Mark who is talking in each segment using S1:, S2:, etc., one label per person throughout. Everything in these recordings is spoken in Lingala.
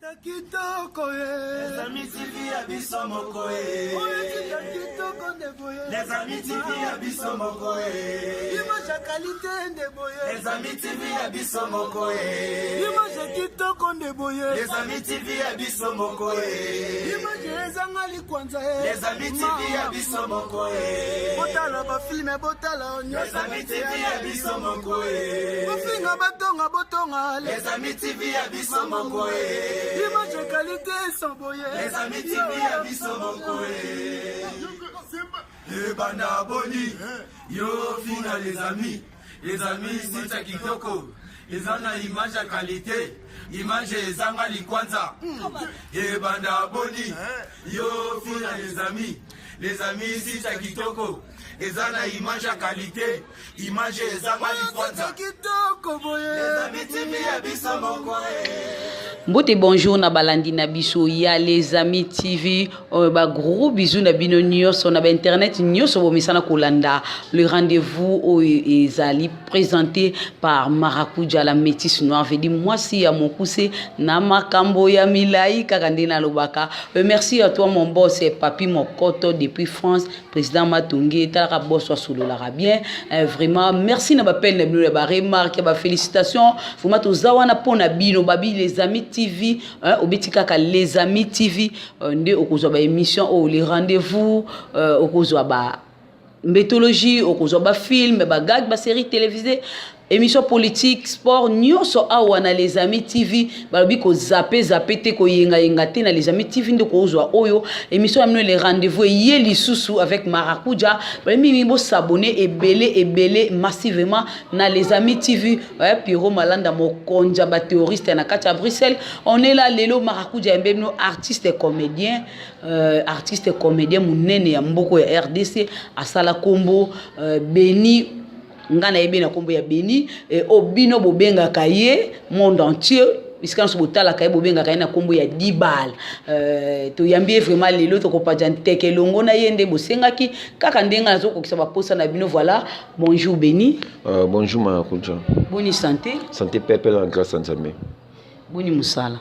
S1: Kitoko
S2: Les amis TV ya biso moko e.
S1: Kitoko nde boye.
S2: Les amis TV ya biso moko e.
S1: Image ya qualité nde boye.
S2: Les amis TV ya biso moko e.
S1: Image ya kitoko nde boye.
S2: Les amis TV ya biso moko e.
S1: Image ezanga likwanza e.
S2: Les amis TV ya biso moko e.
S1: Botala bafilme, botala
S2: Les amis TV ya biso moko e.
S1: Bofinga, batonga, botonga.
S2: Les amis TV ya biso moko e.
S1: Image ya qualité sans boye.
S2: Les amis TV ya biso moko e. Ebanda boni yo finga les amis, les amis sita kitoko eza na image ya qualité, image ezanga likwanza. Ebanda boni yo finga les amis, les amis sita kitoko eza na image ya qualité, image ezanga likwanza.
S1: Kitoko boye.
S2: Les amis TV ya biso moko e.
S3: Mbote, bonjour na balandi na biso ya Les Amis TV. Ba gros bisous na bino nyonso na ba internet nyonso bomisana kolanda le rendez-vous oyo ezali présenté par Marakuja, la métisse noire, veut dire mwasi ya mokuse na makambo ya milai kaka nde nalobaka. Merci à toi, mon boss Papi Mokoto depuis France, président Matonge, talaka boss asololaka bien. Vraiment merci na bapene na bino ya baremarque, ya bafélicitation. Vraiment toza wana mpo na bino. Babi Les Amis TV, obeti kaka Les Amis TV, nde okozwa baémission oyo les rendez-vous, okozwa ba mythologie, okozwa bafilm, bagag, basérie télévisée, émission politique, sport, nyonso awa na Les Amis TV. Balobi kozape zape te, koyengayenga te, na Les Amis TV nde kozwa oyo émission ya bino les rendez-vous eye lisusu avec Marakuja. Balobi mingi bosabone ebele ebele, massivement na Les Amis TV. Ouais, Piro Malanda mokonja baterroriste na kati ya Bruxelles, on est là. Lelo Marakuja yambe bino artiste comédien, artiste comédien monene ya mboko ya RDC, asala kombo Beni. Nga nayebi na nkombo ya Beni, oyo bino bobengaka ye monde entier, bisika nyonso botalaka ye, bobengaka ye na nkombo ya Dibal. Toyambi ye vraiment lelo, tokopanza nteke elongo na ye nde bosengaki kaka ndenge nazokokisa baposa na bino. Voilà, bonjour Beni.
S4: Bonjour Marakuja.
S3: Boni santé?
S4: Santé pepe na grâce ya Nzambe.
S3: Boni mosala?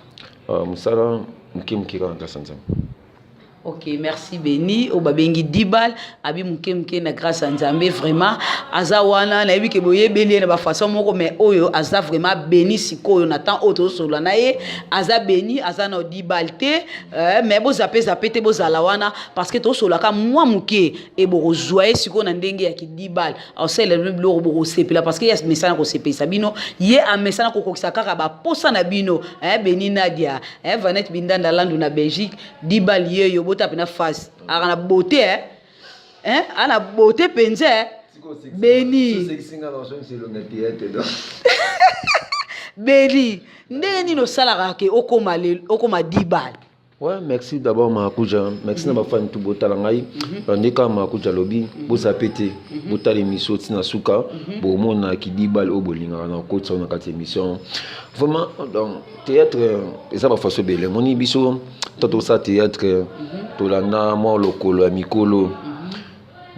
S4: Mosala moke moke kaka na grâce ya Nzambe.
S3: Ok, merci Beni oyo babengi Dibal. Abi moke moke na grâce ya Nzambe. Vraiment aza wana, nayebi ke boyebeli ye na bafaçon moko, mais oyo aza vraiment Beni sikoyo na temps oyo tozosolola na ye, aza Beni, aza na Dibal te, mais bozape zape te, bozala wana parce que tozosololaka mwa moke e bokozwa ye sikoyo na ndenge ya kidibal. Aosalela bino biloko bokosepela parce que ye amesana kosepelisa bino, ye amesana kokokisa kaka baposa na bino. Beni Nadia, Vanet Bindanda Landu na Belgique, Dibal ye yo bota mpena face aka na beauté, eh? Ana beauté mpenza, eh? Beni, Beni, ndenge nini osalaka ke okoma lelo okoma Dibal?
S4: Ouais, merci d'abord Marakuja. Merci na bafani tu botala ngai. Nde kaka Marakuja alobi, bozape te. Botala émission tina suka, bomona kidibal oyo bolingaka na kotisa na kati émission. Vraiment, donc théâtre eza ba façon ebele. Moni biso to tosala théâtre, tolanda mwa lokolo ya mikolo.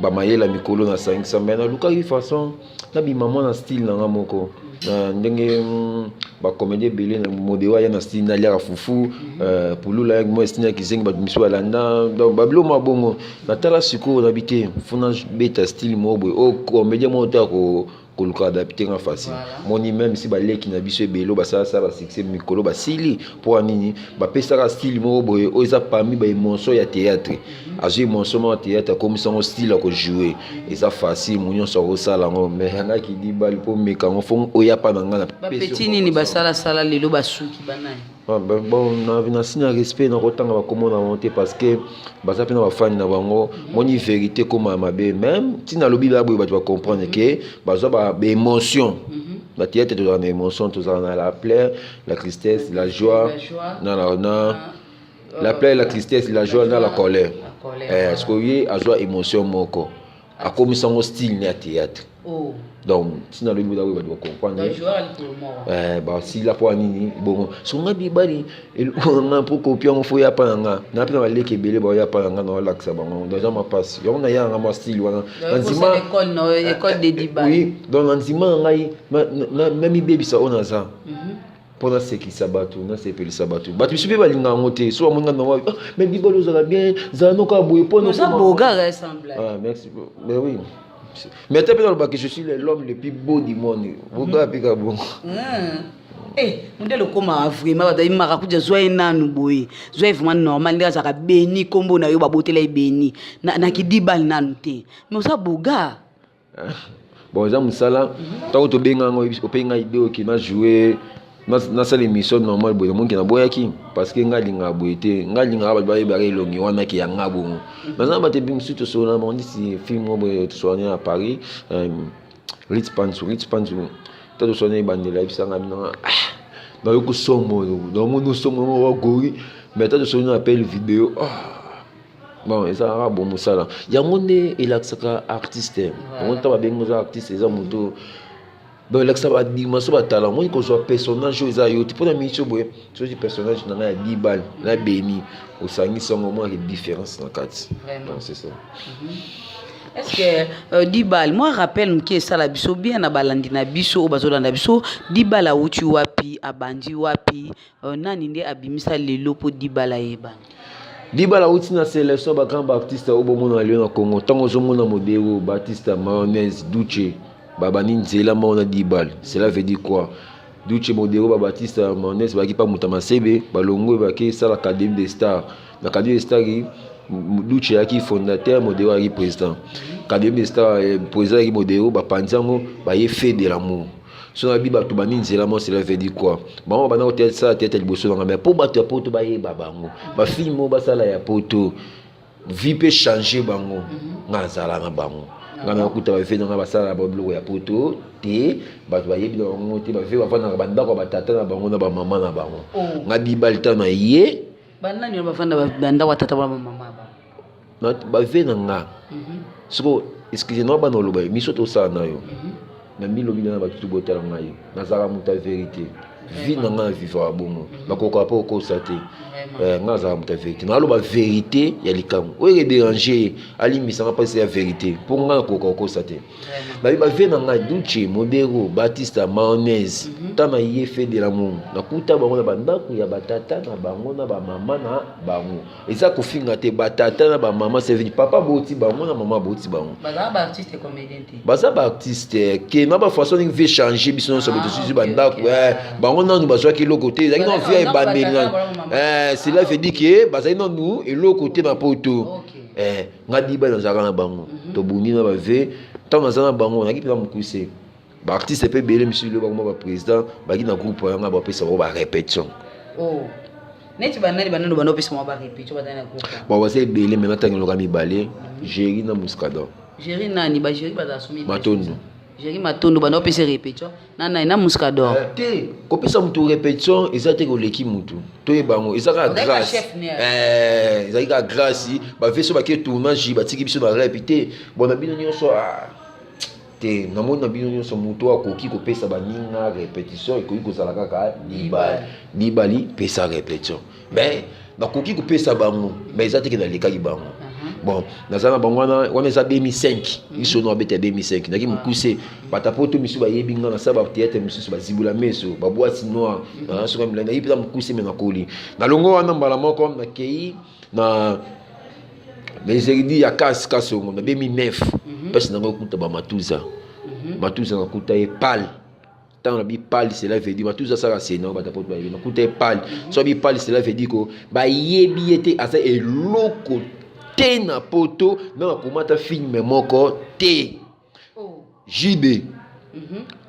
S4: Bamayela mikolo nasangisa, mais nalukaki façon nabima mwa na style na nga moko na ndenge bacomédie ebele na modeo aya na style naliaka fufu, pulula ya mwa style ya kizengi, bato misusu balanda. Donc babilo mwa bongo natala sikoyo nabi te, faut nabeta style moko boye oyo comédien moko te ako koluka adapte nga facile. Moni même si baleki na biso ebele oyo basalasala basuccès mikolo basili, mpo ya nini? Bapesaka style moko boye oyo eza parmi baémotion ya théâtre. Azwi émotion moko ya théâtre, akomisa yango style ya kojouer, eza facile, mo nyonso akosala yango. Mais yangaki Dibali, mpo meka yango, faut oya pa na nga na
S3: bapeti nini basalasala lelo basuki banani?
S4: Ah, ben, bon, na signe ya respect nakotanga bakombo na bango te parce que baza mpe na bafani na bango. Moni vérité ekóma ya mabe, même ntina alobi la boye, bato bacomprendre ke bazwa baémotion na théâtre. Tozala na émotion, tozala na la plaie, la tristesse, la joie, na la plaie, la tristesse, la joie na la colère. Parce que ye azwa émotion moko, akomisa yango style ne ya théâtre. Donc ntina alobi boye, bato bacomprendre basila mpo ya nini bongo. So nga Dibali, eloko na nga mpo kopia yango, faut ya pa na nga na mpe na baleki ebele baoya pa na nga, na olakisa bango donc eza mapasi yango naya nga mwa style wana na ndima.
S3: École de Dibal.
S4: Oui, donc na ndima na ngai namibebisa oyo naza. Mpo nasekisa bato, nasepelisa bato. Bato misusu mpe balinga yango te. So bamoni nga na wapi, ah, mais bibalo ozala bien, zala no kaka boye mpo
S3: Oza beau gars, sans blague.
S4: Ah, merci. Mais oui. Mais ata mpe nalobaki, je suis l'homme le plus beau du monde. Beau gars mpe kaka bongo.
S3: Eh, mondele okoma vraiment bato ayimaka kuja zwa ye nanu boye, zwa ye vraiment normal nde azalaka beni nkombo na yo babotela ye beni na, na kidibal nanu te, mais oza beau gars.
S4: Bon, eza mosala. Ntango tobenga yango, opengi ngai idée oke na jouer, nasala émission normale boye, namonki naboyaki parce que ngai alingaka boye te. Ngai alingaka bato bayebaka elongi wana ke ya nga bongo. Naza na bato ebi mosusu tosolola bango ndisi film moko boye, tosolani na Paris, Ritz Panzu, Ritz Panzu. Ta tosolani ebandela, ayebisanga binanga, ah, nayoki somo, namoni somo moko gori. Mais ta tosolani na appel vidéo, ah, bon, ezalaka bon mosala yango nde elakisaka artiste yango. Ntango babengi oza artiste, eza moto donc elakisa badimension, batala omoni kozwa personnage oyo eza yo te. Mpona miso boye, soki personnage na ngai ya dibal na beni osangisi yango, omonaka différence na kati. Donc c'est ça.
S3: Est-ce que Dibal, moi rappel moke esala biso bien na balandi na biso oyo bazolanda biso, Dibal awuti wapi, abandi wapi, nani nde abimisa lelo mpo Dibal ayebana?
S4: Dibal awuti na sélection bagrand baartiste oyo bomona lelo na Congo. Ntango ozomona Modero, Batista, Mayonnaise, Duce, babandi nzela moko na Dibal. Cela veut dire quoi? Duce, Modero, Babatista, Mayonnaise bazalaki mpa moto ya masebe, balongwe bake esala Académie des Stars. Na Académie des Stars, Duce ayaki fondateur, Modero ayaki président. Académie des Stars, président ayaki Modero. Bapanzi yango, baye Fait de l'amour. So nabi bato bandi nzela mo, cela veut dire quoi? Bango banda kosala tete liboso nanga, mais mpo bato ya poto bayeba bango, bafilme oyo basala ya poto, vie mpe change bango. Nga azala na bango, nga nakuta bave nanga basala babiloko ya poto te, bato bayebi na bango te. Bave bavandaka bandako ya batata na bango na bamama na bango. Nga Dibal ta na ye.
S3: Banani wana bavanda bandako ya tata wana, bamama bango?
S4: Bave na nga siko, excuse na bana, oloba miso tosala na yo na milobi na bato tu botala ngai, nazalaka moto ya vérité. Vie na ngai na vivaka bongo, nakokoka mpe kokosa te. Ngai nazalaka moto ya vérité, naloba vérité ya likambo oyo edérange ye, alimbisanga mpasi ya vérité, mpo ngai nakoka kokosa te. Babi bave na ngai Duce, Modero, Batista, Mayonnaise, ntango na ye Fait de l'amour, nakuta bango na bandako ya batata na bango na bamama na bango. Eza kofinga te, batata na bamama, c'est papa boti bango na mama boti bango. Baza baartiste ke na bafaçon ndenge vie change biso nyonso, tosusi bandako bango nanu bazwaki eloko te, ezalaki na vie ebandeli nanu. Cela veut dire ke bazali nanu eloko te na poto. Nga Diba nazalaka na bango, tobundi na bave. Ntango naza na bango, nayaki mpenza mokuse. Baartiste mpe ebele misusu lelo bakoma baprésident, baki na groupe yanga, bapesa bango barépétition.
S3: Neti banani, banani banda opesa mwa barépétition, bazali na groupe?
S4: Bon, baza ebele, me natangi loka mibale, Géri na Muscador.
S3: Géri nani? Bagéri bazala somi.
S4: Matondo.
S3: Géri Matondo banda opesa répétition na nani? Na Muscador?
S4: Te, kopesa motu répétition eza te koleki motu, toyeba yango, eza kaka grâce, ezalaki kaka grâce. Bave so bake tournage, batiki biso na rep te. Bon, na bino nyonso te, namoni na bino nyonso moto akoki kopesa baninga répétition ekoki kozala kaka Dibali. Dibali pesa répétition, mais nakoki kopesa bango, mais eza teke nalekaki bango. Bon, naza na bango wana. Wana eza 2005, biso no abeta 2005, naki mokuse. Bato poto misusu bayebi nga, nasala bathéâtre mosusu, bazibula meso, baboîte noire, soki milai, nayebi mpenza mokuse. Me nakoli nalongo wana, mbala moko nakei na Ezeridi ya kasi Kasongo na 2009. Mpasi nango ekuta bamatuza, matuza nakuta ye pale. Ntango na bipali, cela veut dire matuza asala sena, bato poto bayebi. Nakuta ye pali. So bipali, cela veut dire ko bayebi ye te, aza eloko te na poto, na akomata filme moko te. JD,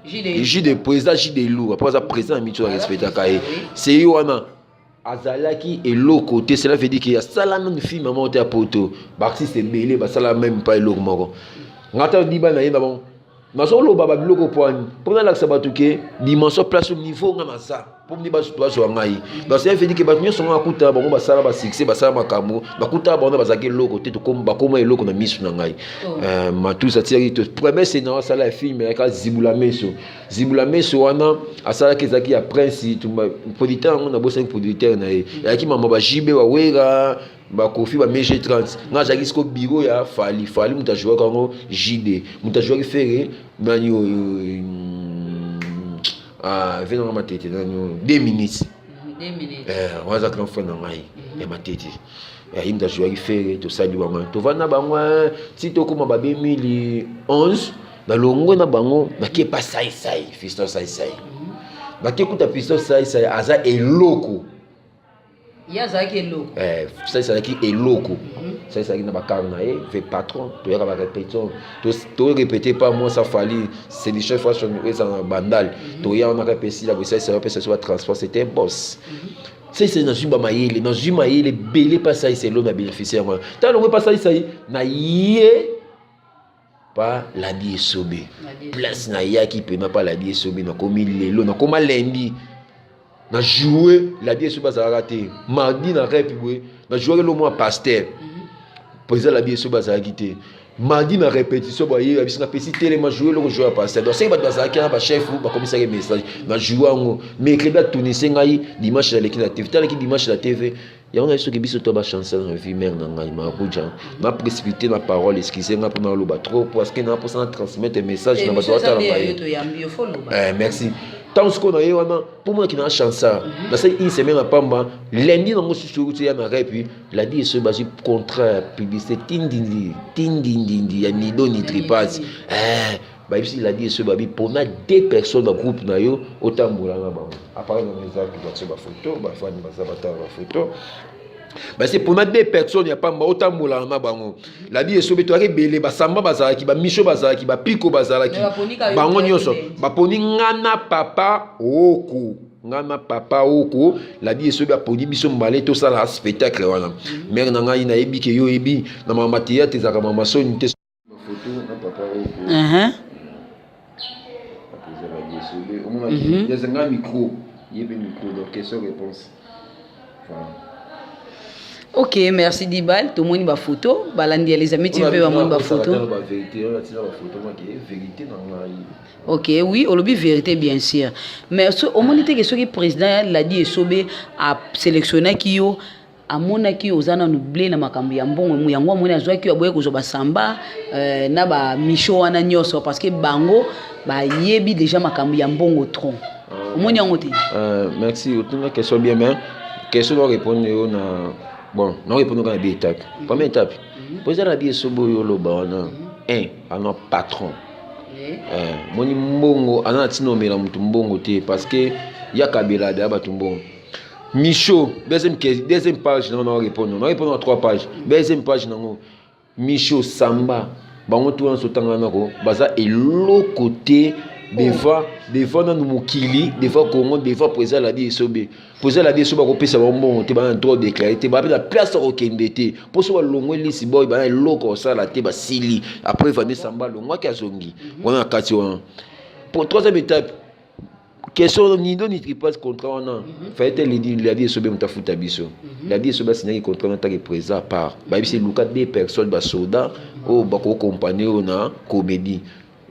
S4: JD, président JD Lou, après aza président ya mito, arespectaka ye. Sei wana azalaki eloko te, cela veut dire ke asala nanu filme moko te ya poto. Baartiste ebele basala même pas eloko moko. Nga ta diba na ye na bango, nazoloba babiloko poani mpo nalakisa bato ke dimension, place, niveau nga naza, mpo nde bazwa ngai. Donc cela veut dire ke bato nyonso nga nakuta bango basala basuccès, basala makambo, nakuta bango bazalaki eloko te, bakoma eloko na miso na ngai. Matus atiaki premier scénario, asala ya film eyaka Zibula Meso. Zibula Meso wana asalaki, ezalaki ya Prince, producteur yango nabosaki producteur na ye, eyaki mama bajibe, bawera, bakofi, ba mg 30. Nga azalaki siko bureau ya Fali. Fali moto ajouaka yango, JD moto ajouaki, Fere nani oyo. Ah, vie nanga matete nani oyo 2 minutes. 2 minutes. Eh, waza grand frère na ngai mhm. ya matete. Eh, ye moto azwaki fere tosali bango tovanda bango eh, ti tokóma ba 2011 nalongwe na bango nake pa saisai fiston saisai mhm. nake kuta fiston saisai aza eloko
S3: ye azalaki eloko
S4: eh, saisi azalaki eloko mhm. saisi azalaki na bakar na ye ve patron toyaka barepetition torepete pa moi sa fali solution fashion oyo ezala na bandal mhm. toya wana kaka esila boye saisi apesa biso batransport c'était boss mhm. saisi nazwi bamayele nazwi mayele ebele mpa saisi elo na bénéficie yango wana ntango longo mpa saisai na ye pa ladi esobe place nayaki mpena pa ladi esobe nakomi lelo nakoma lundi na joue ladi esobe azalaka te mardi na rep boye na jouaki eloko mwa pasteur mhm. président ladi esobe azalaki te mardi na répétition boye abisi napesi telema joue eloko joue ya pasteur donc seke bato bazalaki wana bachef bakomisaki message na joue yango mercredi atunise ngai dimanche naleki na tv talaki dimanche na tv yango nayebi soki biso to bachance na vie mare na ngai marakuja na précipité na parole excuse nga mpona aloba trop parce que na mposa na transmettre message na bato batala ngai eh, merci ntango sikoyo na ye wana mpo monaki na chansard mhm. nasali une semaine na pamba lundi nango susu euti ya na repi ladi esoki bazwi contrat ya publicité tindindi tindindindi ya nido nitripas eh, bayebisi ladi esoki babi mpona deux personnes na groupe na yo otambola na bango appareil nango eza batie bafoto bafani baza batala bafoto basi mpona deux personnes ya pamba otambolaka na bango ladi esobe toyaki ebele basamba bazalaki bamisho bazalaki bapiko bazalaki bango nyonso baponi nga na papa oko nga na papa oko ladi esobe aponi biso mbale tosala spectacle wana mere na ngai nayebi ke yo oyebi na mama teyatre ezalaka mama soni te Photo na papa oko.
S3: Uh -huh.
S4: Mm -hmm. nga micro ye mpe micro donc question réponse voilà.
S3: Ok, merci Dibal. Tomoni ba photo, balandi ya les amis tu peux bamoni ba photo.
S4: Ba vérité, on a tina ba photo moi qui vérité na ngai.
S3: Ok, oui, olobi vérité bien sûr. Mais so omoni te que soki président Ladi Esobe a sélectionné ki yo amonaki yo oza nanu ble na makambo ya mbongo yango amoni azwaki yo aboyi kozwa basamba euh, na bamisho wana nyonso parce que bango bayebi déjà makambo ya mbongo trop euh, omoni yango te
S4: euh, merci otuna question bien mais question na répondre yo na bon na répondre kaka na bi étape mhm. première étape mhm. po eza na bi esobo oyo oloba wana mhm. un ana patron moni mbongo aza na ntina omela motu mbongo te parce que yakabela deya bato mbongo Micho, deuxième, deuxième page, non, non, répondre. Non, répondre à trois pages. Deuxième page, non, Micho, Samba, bango tout wana sotanga nako, baza eloko te devant devant nanu mokili devant Congo devant président Ladi Esobe président Ladi Esobe akopesa bango mbongo te bana droit déclaré te bape na place ya kokende te mpo so balongwe lisi boy bana eloko kosala te basili après vande Samba alongwaki azongi wana na kati wana po troisième étape question nido nitripas contrat wana mhm. fallait te lidi ladi esobe moto afuta biso mhm. ladi esobe asignaki contrat wana ntake président part bayebisi luka deux personnes basoda oyo bakokompagne oyo na comédie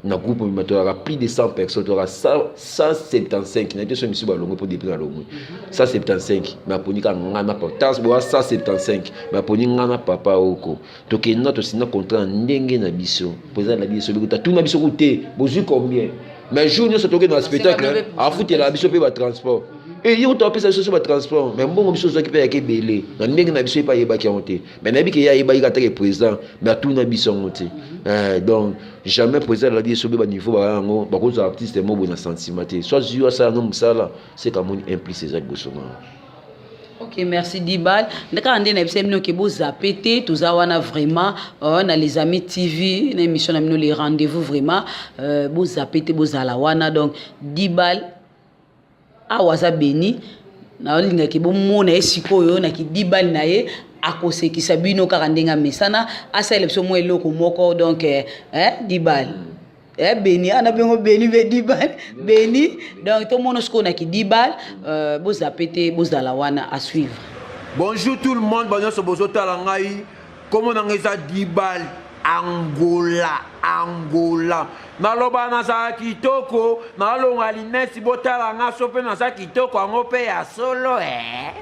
S4: na groupe mobima tozalaka plus de 100 personnes tozalaka 175 na te so misusu balongwe mpo depuis nalongwe 175 me aponi kaka nga na papa tas boa 175 me aponi nga na papa oko tokenda tosina contrat na ndenge na biso président na biso bikuta tuna biso ku te bozwi combien mais jour nyonso tokende na spectacle afutelaka biso mpe batransport e ye kutu apesa biso so batransport mais mbongo biso ozwaki mpe yaki ebele na ndenge na biso ye mpe ayebaki yango te mais nayebi ke ye ayebaki kaka take président mais atuna biso yango te eh, donc jamais président alaki esobe baniveau baya yango bakozwa artiste mo boye na sentiment te soit zwi asala no mosala seka amoni implice eza liboso na
S3: Ok, merci Dibal. Ndaka nde na bisa bino ke bo zapper te, toza wana vraiment euh, na les amis TV, na émission na bino les rendez-vous vraiment euh, bo zapper te bozala wana donc Dibal awa aza béni nalingaki bomona ye sikoyo na kidibal na ye akosekisa bino kaka ndenge amesana asalela biso mwa eloko moko donc eh, eh, Dibal eh, beni ana bengo beni be dibal beni donc tomona sikoyo na kidibal euh, bozape te bozala wana à suivre
S2: bonjour tout le monde banyonso bozotala ngai kombo na ngai eza dibal angola angola naloba nazala kitoko nalonga linesi botala nga so mpe naza kitoko yango mpe ya solo eh?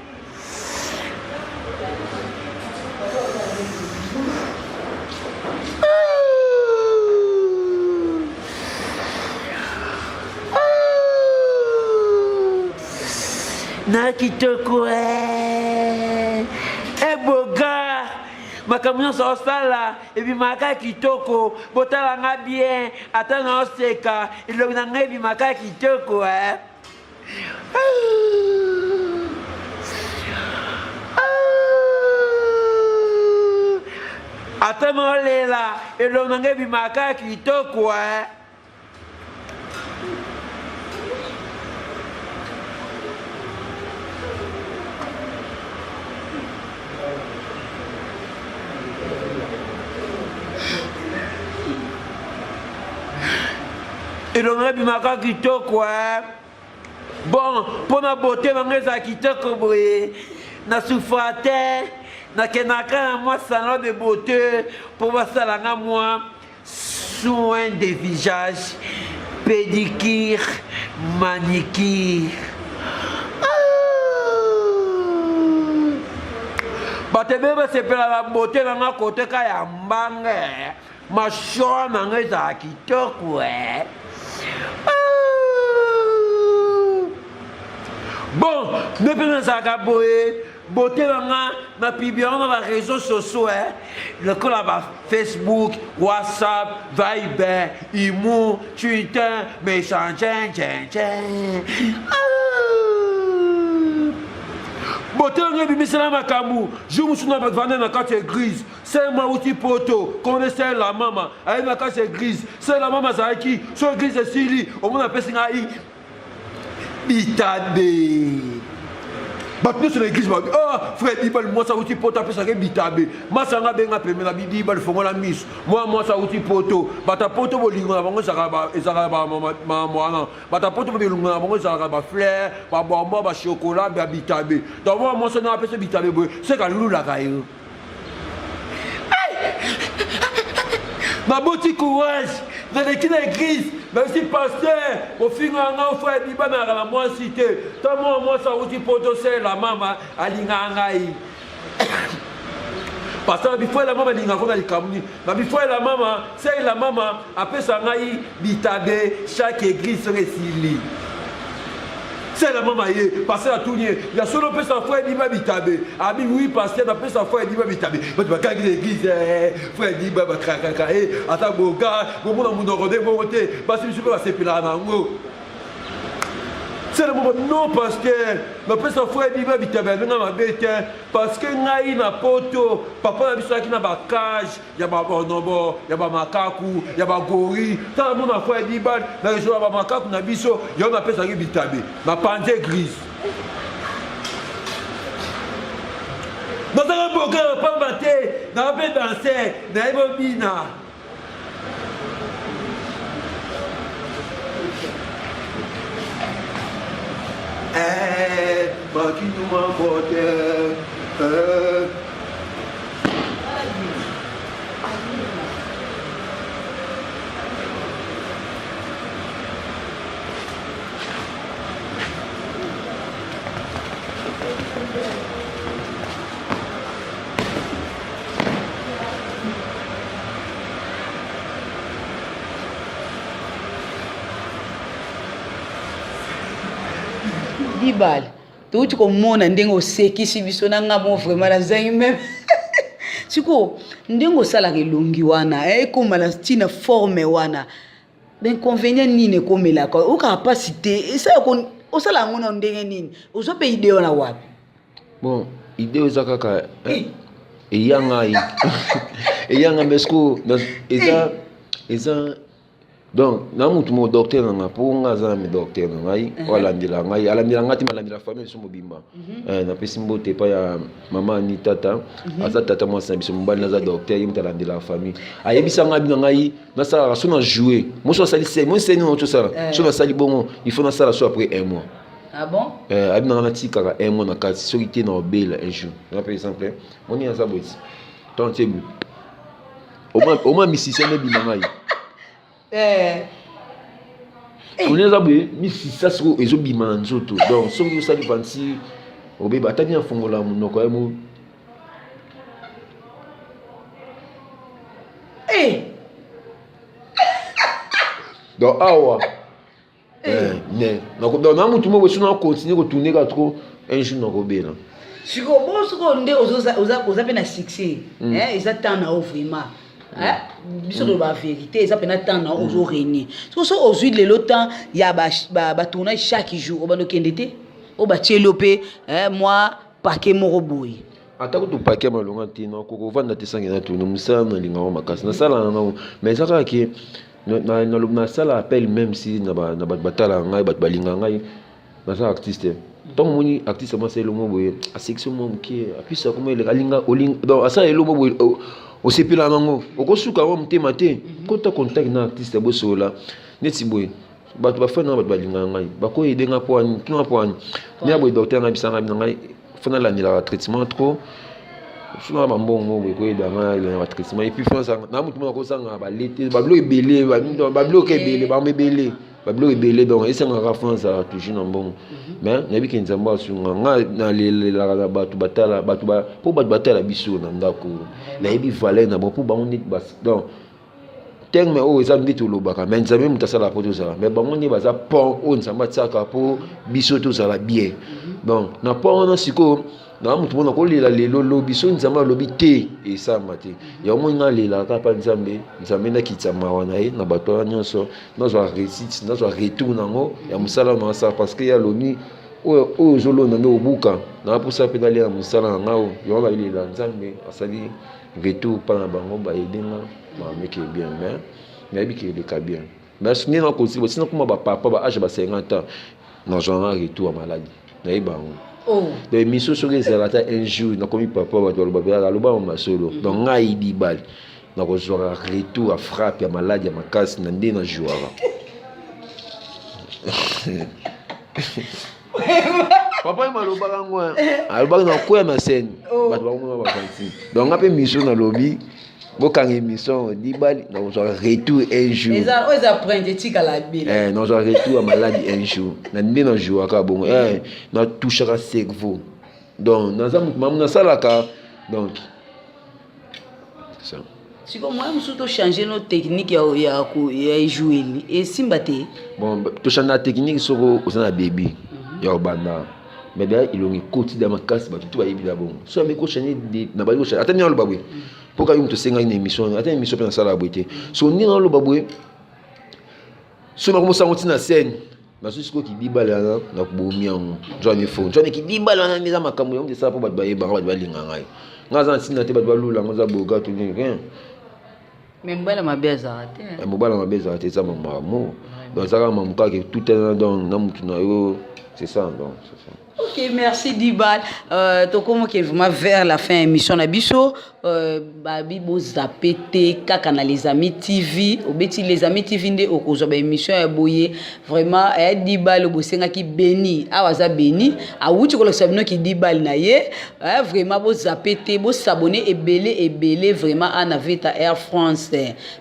S5: Na kitoko eh. Eboga makambo nyonso osala ebimaka kitoko botala nga bien ata na oseka elongi na ngai ebimaka kitoko eh. Ata na olela elongi na ngai ebimaka kitoko eh. Elongi ebimaka kitoko eh. Bon, mpo na beauté na ngai ezala kitoko boye, na souffra te, nakendaka na mwa salon de beauté mpo basala nga mwa Soin de visage, pedicure, manicure. Ah! Bato ebele basepela na beauté na nga kote ka ya mbanga eh. Mashwa na nga ezala kitoko eh. Ah! Bon, nde mpe nazalaka boye Beauté na nga na publie yango na ba réseaux sociaux eh lokola ba Facebook, WhatsApp, Viber, Imo, Twitter, Messenger, ah! Beauté na nga ebimisela makambo jour mosusu na vanda na kati ya église sœur mwa auti poto komona sœur la mama aye na kati ya église sœur la mama azalaki so église esili omona apesi ngai bitabe bato nyonso na eglise babi ah frère dibal mwasi awuti poto apesaka bitabe masi yanga abenga pembe na bidibal fongola miso mwa mwasi awuti poto bato ya poto bolingo na bango ezalaka makambo wana bato ya poto bolingo na bango ezalaka bafleur babombo bachokola babitabe donc mwa mwasi wana apesa bitabe boye seka lulaka yo Baboti courage naleki na eglise nayebisi pasteur kofinga nga ofo ya biba nayaka na mwasi te ta mwa mwasi awuti poto sela mama alingaka ngai pasteur bifoela mama alingaka na likambo nini na bifoela mama sela mama apesa ngai bitabe chaque eglise soki esili Sela mama ye, pasteur atuni ye, ya solo opesa frère Diba bitabe. Abi oui pasteur napesa frère Diba bitabe. Bato bakangi na église eh, frère Diba bakrakaka eh, ata boga, bomona monoko nde bongo te, basi biso mpe basepelaka na yango. Sela mama non pasteur, napesa frère Diba bitabe ya ndenge mabe te, parce que ngai na poto, papa na biso azalaki na ba cage ya ba bonobo ya ba makaku ya ba gori tala mona fo ya dibal na reseau ya ba makaku na biso yango napesaki bitabe na panzi eglise nazaka boka ya pamba te naa mpe danse nayebi obina Eh, bakinu mabote eh.
S3: Dibal touti komona ndenge osekisi biso na nga mo vraiment nazangi meme sikoyo ndenge osalaka elongi wana eh, ekoma na ntina forme wana bainconvénient nini ekomelaka okaka mpasi te osala yango na ndenge nini ozwa mpe ide wana wapi
S4: Bon, idée eza kaka eh, eya ngai eya ngai mais sikoyo eza eza donc na mutu moko docteur na ngai mpo ngai aza na docteur na ngai oyo alandela ngai alandela ngai te me alandela famille biso mobimba mhm. eh, napesi mbote epai ya mama ani tata mhm. aza tata mwasi na biso mobali naza docteur ye moto alandelaka famille ayebisa ngai bino ngai nasalaka so na joue moso asali moi seni oyo tosala eh. so nasali bongo il faut nasala so après un mois
S3: Ah bon?
S4: Eh, abi nanga natikaka un mois na kati soki te na obela un jour. Na par exemple, moni aza boye. Tant tie bu. Au moins misisa ne bima ngai.
S3: Eh.
S4: Moni aza boye misisa soko ezo bima na nzoto. Donc soki osali vanti obeba ata bien fongola monoko ya mo.
S3: Eh.
S4: Donc awa Eh, tourne na motu moko so na continue kotourne kaka trop, un jour nakobela.
S3: Sikoyo bo sikoyo nde oza mpe na succès, eza temps na yo vraiment. Biso toloba vérité, eza mpena temps na yo ozo régner. Siko so ozwi lelo temps ya batournage chaque jour, obanda okende te, oyo batieli yo mpe mwa pake moko boye.
S4: Ata kutu pake malonga te, nakoki kovanda te sange na tourne. Mosala nalingango makasi, nasala nango, mais eza kaka ke nasala appel même si na bato batalaka ngai, bato balingaka ngai. Naza artiste. Ntango omoni artiste mwa asala elongo boye, asekisi mwa moke, apesa koma eleka, alinga, donc asala elongo boye, osepela nango, okosuka mwa motema te. Kota contact na artiste, bosolola neti boye. Bato bafani na bato balingaka ngai, bakoyede nga po ani tuna po ani nde boye. Docteur ngai bisanga na ngai fo nalandelaka traitement trop, suna bambongo boye koyeda ngai na batraitement. Et puis fo na motu moko akozanga balete, babiloko ebele, babiloko ebele, bango ebele, babiloko ebele. Donc esengaka fo nazala toujours na mbongo. Mais nayebi ke Nzambe asunga nga. Nalelelaka na bato batala bato, mpo bato batala biso na ndako, nayebi valeur na bango, mpo bango nde. Donc terme oyo eza nde tolobaka, mais Nzambe moto asalaka mpo tozala, mais bango nde baza pont oyo Nzambe atiaka mpo biso tozala bien. Donc na pont wana sikoyo na motu mona kolela lelo, lobi so Nzambe alobi te, esalama te. Yango moi nga alelaka mpa Nzambe. Nzambe ndakitisa mawa na ye na bato wana nyonso, nazwa réussite, nazwa retour nango ya mosala na asala, parce que ye alobi oyo oyo ozolonda nde obuka. Na mposa mpe nalia na mosala na ngai oyo. Yango nayelela Nzambe asali retour mpa na bango, bayede nga mameke bien. Mais nayebi ke eleka bien. Mais nde nakosi bosi nakoma bapapa ba âge ba 50 ans, nazwanga retour ya maladi, nayeba yango. Donc émission soki ezala ata un jour nakomi papa, bato baloba belaka aloba masolo. Donc ngai dibali nakozwaka retour ya frappe ya maladi ya makasi na nde najwaka. Papa ye malobaka yango, alobaki nakwea na scène, bato bakomona bafanti. Donc nga mpe mission nalobi bokanga émission dibali, nakozwaka retour un jour.
S3: Oyo eza printe, etikala ebele.
S4: Nazwaka retour ya maladi un jour na nde najouaka bongo, natouchaka cerveau. Donc naza motu mamu nasalaka, donc ça.
S3: Sikoyo moya mosusu tochange no technique ya ejoueli, esimba te.
S4: Bon, tochange na technique soko oza na début ya kobanda, mais deya elongi ekoti da makasi, bato tu bayebi na bongo. So ameki kochange na bali kochange, ata nini aloba boye, mpo kaka yo moto osengaki na émission, ata émission mpe nasala boye te. So nini aloba boye, so nakomosango ntina scène, nazwi sikoyo kidibala wana, nakobomi yango. Nzwani fo nzwani kidibala wana nde eza makambo yango esala mpo bato bayebanga, bato balinga ngai. Ngai aza na ntina te bato balula yango, eza boga to nini, rien.
S3: Mais mobala mabe azalaka te.
S4: Mobala mabe ezalaka te, eza mama amour. Donc eza kaka mamu kaka tutana donc na mutu na yo, c'est ça. Donc c'est ça.
S3: Ok, merci Dibal. Tokomoke vraiment vers la fin émission na biso. Babi bozape te kaka na Les Amis TV. Obeti Les Amis TV nde okozwa ba émission ya boye. Vraiment, Dibal bosengaki béni. Awa aza béni. Awuti kolakisa bino ki Dibal na ye. Vraiment bozape te, bosabonner ebele ebele vraiment ana Veta Air France.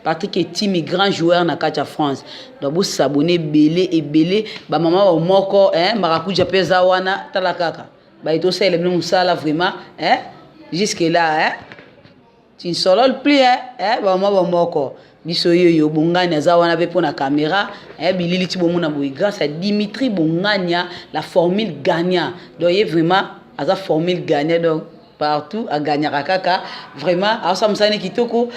S3: Patrick Etimi, grand joueur na kati ya France. Donc bosabonner ebele ebele, ba mama ba moko, marakuja mpe eza wana, tala kaka. Baye tosalela bino mosala vraiment, jusque là, tu ne sololes plus, hein, bamama bamoko biso oyo Bongani aza wana mpe mpona caméra, bilili ti bomona boye grâce à Dimitri Bongania, la formule gagnant. Donc ye vraiment aza formule gagnant, donc partout agagnaka kaka. Vraiment aosala mosala ne kitoko.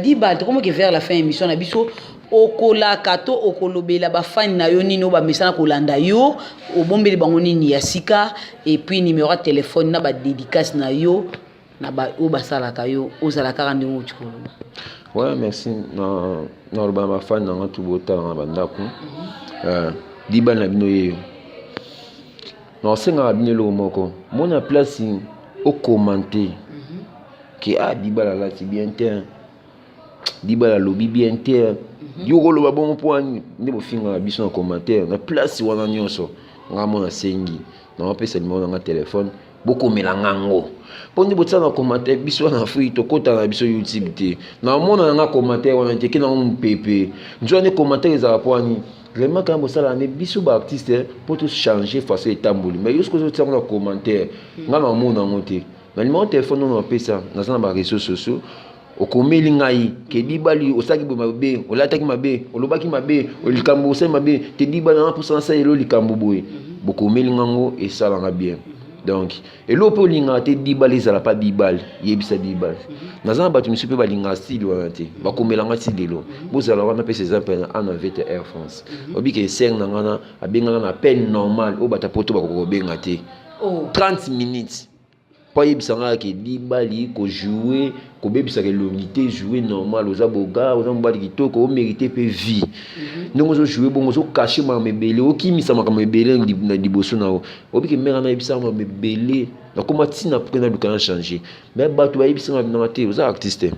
S3: Dibal, tokomoke vers la fin émission na biso. Okolaka to okolobela bafani na yo nini oyo bamesana kolanda yo? Obombeli bango nini ya sika? Et puis numéro ya telefone na badédicace na yo na oyo basalaka yo, ozala kaka ndenge oti koloba.
S4: Ouais, merci. Na naloba na bafani na nga tu botala na bandako, dibali na bino yeyo, na osengaka bino eloko moko: mona place okomante ke ah, Dibala alati bien te, Dibala alobi bien te. Yo koloba bongo mpo wani nde bofingaka biso na commentaire na place wana nyonso. Nga mo nasengi, naopesa numéro na nga telefone, bokomela ngango mpo nde botia na commentaire. Biso wana Afrique tokɔta na biso YouTube te, naomona na nga commentaire wana te, ke nango mopepe nzoa nde commentaire ezala mpo wani. Vraiment kaka bosala nde biso baartiste mpo tochange façon etamboli, mais yo soki ozotia yango na commentaire, nga naomona yango te. Na numéro telefone oyo napesa, naza na baréseau sociaux. Okomeli ngai ke dibali osalaki boye mabe, olataki mabe, olobaki mabe, likambo osali mabe te, dibali nanga mposa nasala elo likambo boye. Bokomeli nga ngo esalanga bien. Donc eloko mpe olingaka te dibali ezala pa dibali, yebisa dibali. Naza na bato misusu mpe balingaka style wana te, bakomela nga ti lelo. Bozala wana pesa exemple na Anna Vete Air France. Oyebi ke sœur na nga na abengaka na peine normale oyo bato ya poto bakoka kobenga te. 30 minutes po ayebisa nga ke dibali ko jouer kobebisaka elongi te, jouer normal, oza boga, oza mobali kitoko, o mérite pe vie. Ndenge ozo jouer bongo, ozo cacher makambo ebele, okimisa makambo ebele na liboso na yo. Oyebi ke mère wana ayebisaka makambo ebele, nakoma ntina mpo naluka na changer. Mais bato bayebisa nga nanga te, oza artiste.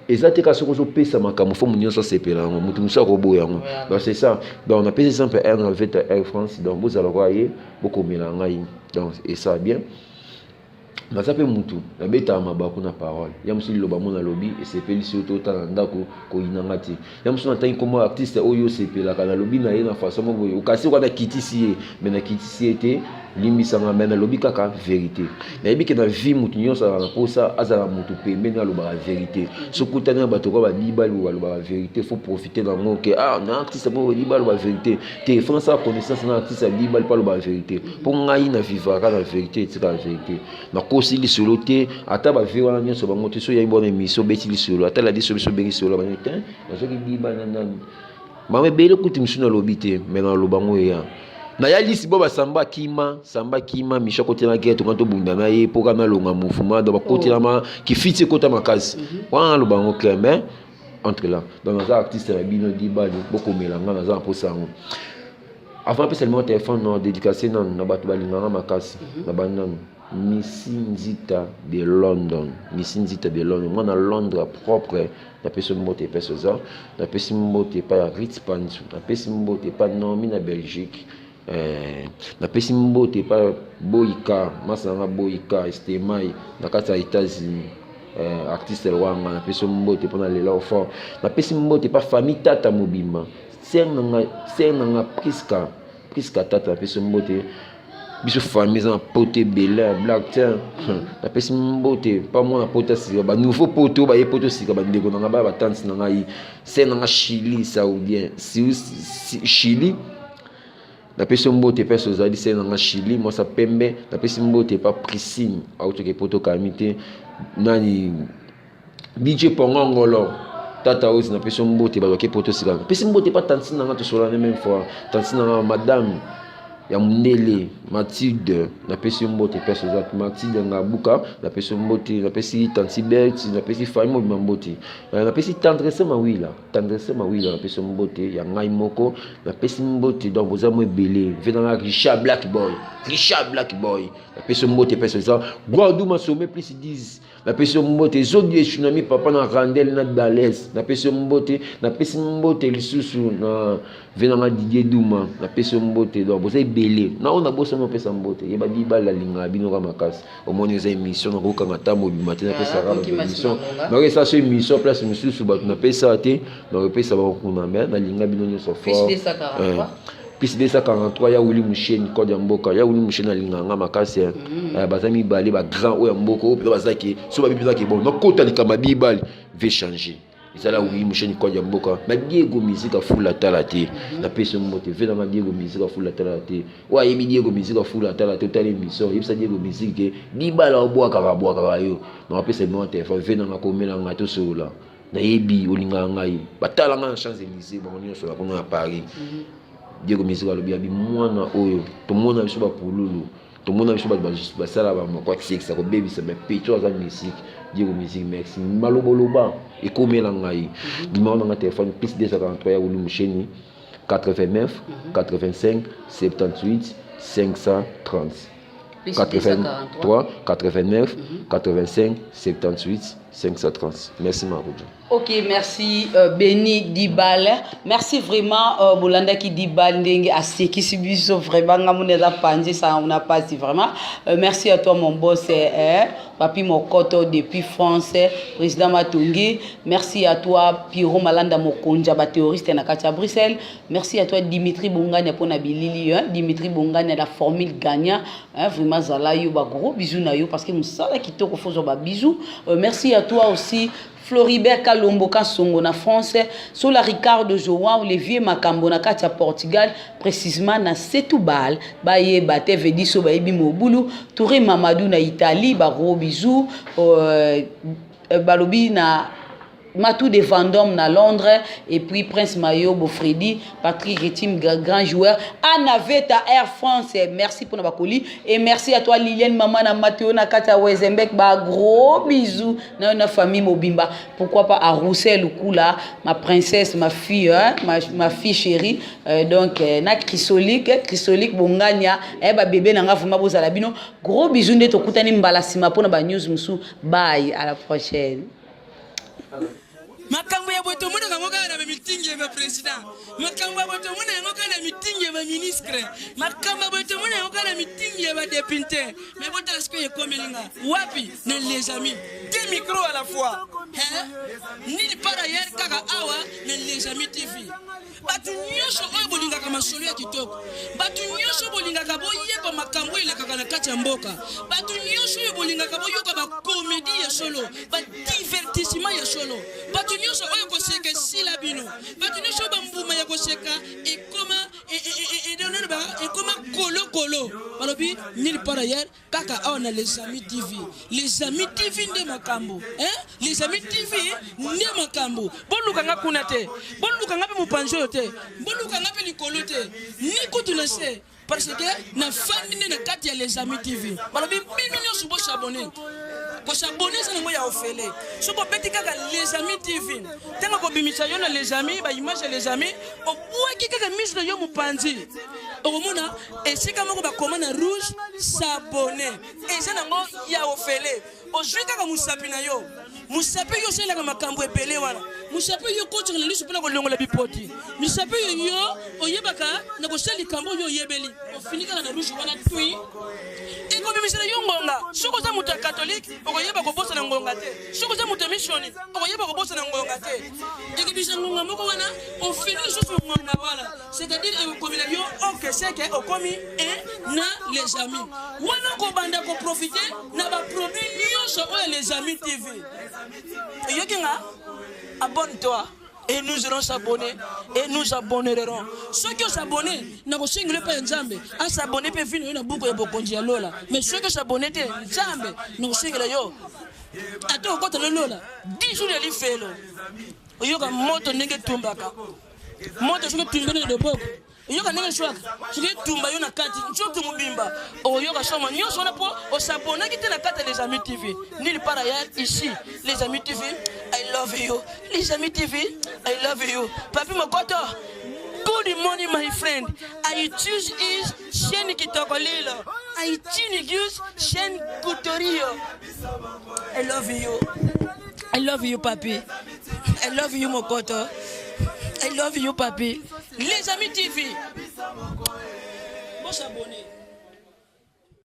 S4: Eza te kaka soki ozopesa makambo fo moto nyonso asepela yango, moto mosusu akoboya yango. Donc c'est ça. Donc napesi exemple Air Navette Air France, donc bozala kwa ye, bokomela ngai. Donc esa bien. Naza mpe mutu nabetaka mabaku na parole ya mosusu, liloba mo nalobi esepelisi yo te, otala na ndako koyina nga te. Ya mosusu natangi nkombo artiste oyo osepelaka, nalobi na ye na façon moko boye, okasi oka nakitisi ye, mais nakitisi ye te, limbisanga, mais nalobi kaka vérité. Nayebi ke na vie mutu nyonso azala na mposa azala mutu pembeni alobaka vérité. Soki okutani na bato kwa badibali oyo balobaka vérité, faut profiter nango ke ah, na artiste moko dibali aloba vérité te, faut nasala connaissance na artiste ya dibali mpo aloba vérité. Mpo ngai na vivaka na vérité, etikala vérité, nakosi lisolo te. Ata bavie wana nyonso bango te, so oyayi bona émission, obeti lisolo, ata ladi so biso obengi lisolo bango te, nazoki dibali na nani mama ebele kutu misu nalobi te, mais naloba ngo eya naya lisi bo basamba kima samba kima misho akotela guerre, tonga tobunda na ye mpo kaka nalonga mouvement. Donc bakotelama kifiti ekota makasi wana, naloba yango clair. Mais entre là, donc naza artiste na bino dibali, bokomela nga, naza na mposa yango. Avant apesa numéro téléphone na dédicace nanu na bato balinganga makasi, na bananu Missy Nzita de London, Missy Nzita de London, mwana Londres propre, napesi mbote epesi oza, napesi mbote epai ya Ritz Panzu, napesi mbote epai Naomi na Belgique, napesi mbote epai Boyika, masa nanga Boyika Estemai na kati ya États-Unis, artiste Lwanga, napesi mbote mpona lela fort. Napesi mbote epai famille tata mobimba, sœur nanga Priska, Priska tata, napesi mbote. Biso famille eza na poto ebele, black te. Napesi mbote pa mwana poto sika, banouveau poto baye poto sika, bandeko na ngai baya, batante na ngai, sœur na nga Chili saoudien, Chili, napesi mbote mpe ozali sœur na nga Chili, mwasa pembe. Napesi mbote pa Priscine autoke poto kami te nani DJ Pongongolo tata oyo, napesi mbote bato bake poto sika. Napesi mbote pa tantine na nga, tosolana même fois, tantine na nga madame ya mondele Mathilde, napesi yo mbote mpe oza Mathilde Ngabuka, napesi yo mbote. Napesi tanti Bert, napesi famille mobima mbote. Napesi Tendresse Mawila, Tendresse Mawila, napesi yo mbote ya ngai moko, napesi mbote. Donc boza mo ebele. Ve nanga Richard Black Boy, Richard Black Boy, napesi yo mbote mpe oza Guardu Masome plus 10, napesi yo mbote. Ezodi Tsunami papa na Randel na Dales, napesi yo mbote. Napesi mbote lisusu na ve nanga Didier Duma, napesi yo mbote. Donc boza ebele na oyo nabosani opesa mbote, yeba dibala alingaka bino ka makasi. Omoni eza émission, nakokanga ntango obima te, napesaka bato émission, nakosala so émission place mosusu, bato napesaka te, nakopesa bango kuna. Mais nalinga bino nyonso fort. Plus 243 ya Wili Musheni, code ya mboka ya Wili Musheni, alingaka nga makasi. Baza mibale bagrand oyo ya mboka oyo mpenza bazaki so babi mpenzaki bon, nakota likambo ya bibali ve changer, ezala Wili Musheni, code ya mboka na Diego Musique afula tala te. Napesi yo mbote ve nanga Diego Musique afula tala te. Oyo ayebi Diego Musique afula tala te, otala émission, oyebisa Diego Musique ke dibala obwakaka bwakaka yo, nakopesa numéro ya telefone ve nanga, komela ngai, tosolola. Nayebi olingaka ngai, batala ngai na Champs Élysées, bango nyonso na kuna na Paris. Diego Musique alobi abi mwana oyo tomona biso bapululu, tomona biso bato basala bamoko akisekisa kobebisa, mais petro aza musique. Diego Musique, merci. Maloboloba ekomela ngai numéro nanga telefone plus 243 ya Wili Musheni 89 85 78 530. 83 89 85 78 530. Merci Marujo.
S3: Ok, merci Benny Dibal. Merci vraiment bolandaki Dibal ndenge asekisi biso vraiment, nga mona eza panzi ça on a passé vraiment. Merci à toi mon boss Papi Mokoto depuis France, président Matungi. Merci à toi Piro Malanda Mokonja ba terroriste na kati ya Bruxelles. Merci à toi Dimitri Bongani pona bilili hein, Dimitri Bongani la formule gagnant hein, vraiment zala yo ba gros bisous na yo parce que musala kitoko fozo ba bisous. Merci à à toi aussi Floribert Kalombo Kasongo na France, Sola Ricardo Joao, le vieux Makambo na kati ya Portugal, précisément na Setúbal, bayeba te vediso bayebi mobulu, Touré Mamadou na Italie, ba gros bisous, balobi na Matou de Vendôme na Londres et puis Prince Mayo Freddy, Patrick Retim, grand joueur, Anna Veta Air France, merci pour nos colis et merci à toi Liliane Maman na Mathéo na kata Wezembek, ba gros bisous na na famille Mobimba, pourquoi pas à Roussel Lukula, ma princesse, ma fille, hein, ma fille chérie, donc na Chrysolique, Chrysolique Bongania, eh ba bébé nanga vraiment bozala bino, gros bisous nde tokutani mbala sima pona ba news musu, bye à la prochaine.
S6: Makambo ya boye tomonaka yango kaka na bamitingi ya baprésident, makambo ya boye tomona yango kaka na mitingi ya baministre, makambo ya boye tomona yango kaka na mitingi ya badepute. Mais botala sikoyo ekomeli nga wapi na Les Amis, deux micros à la fois, hein? Nini par ailleurs kaka awa na Les Amis TV. Bato nyonso oyo bolingaka masolo ya kitoko, bato nyonso bolingaka boyeba makambo oyo elekaka na kati ya mboka, bato nyonso oyo bolingaka boyoka bakomedi ya solo, badivertissement ya solo, bato nyonso oyo koseka esila bino, bato nyonso oyo bambuma ya koseka ekoma ekoma kolokolo, balobi nulle part ailleurs kaka awa na Les Amis TV. Les Amis TV nde makambo, hein? Les Amis TV nde makambo. Boluka nga kuna te, boluka nga mpe mopanzi oyo te, boluka nga mpe likolo te, ni kutu na se, parce que nafandi nde na kati ya Les Amis TV. Balobi bino nyonso bosabone, kosabone eza nango ya ofele. Soki obeti kaka Les Amis TV, ntango kobimisa yo na Les Amis, baimage ya Les Amis, obwaki kaka mise na yo mopanzi, okomona esika moko bakoma na rouge s'abonner, eza nango ya ofele. Ozwi kaka mosapi na yo, mosapi yo osalelaka makambo ebele wana, mosapi yo okotisaka na liso mpona kolongola bipoti, mosapi oyo yo oyebaka na kosala likambo oyo oyebeli, ofini kaka na rouge wana tui, ekobimisela yo ngonga. Soki oza moto ya katolike, okoyeba kobosana ngonga te. Soki oza moto ya missioni, okoyeba kobosana ngonga te. Ekebisa ngonga moko wana, ofini lisusu ngonga wana, c'est-à-dire ekokomela yo okeseke okomi e na Les Amis wana, kobanda koprofite na baproduit nyonso oyo Les Amis TV. Eyoki nga, abonne-toi et nous allons s'abonner et nous abonnerons. Soki osabonne, nakosengela epai ya Nzambe asabonne mpe vino yo na buku ya bokonzi ya lola. Mais soki osabonne te, Nzambe nakosengela yo ata okota na lola 10 jours ya lifelo, oyoka moto ndenge etumbaka moto. Soki etumbi na loboko, oyoka ndenge eswaka. Soki etumba yo na kati nzoto mobimba, okoyoka soma nyonso wana mpo osabonaki te na kati ya Les Amis TV. Nulle part ailleurs, ici Les Amis TV. I love you, Les Amis TV, I love you. Papi Mokoto, good morning my friend. I choose is chaîne kitoko lilo, I choose chaîne Kutorio. I love you, I love you papi, I love you Mokoto, I love you papi. Les Amis TV, bon s'abonner.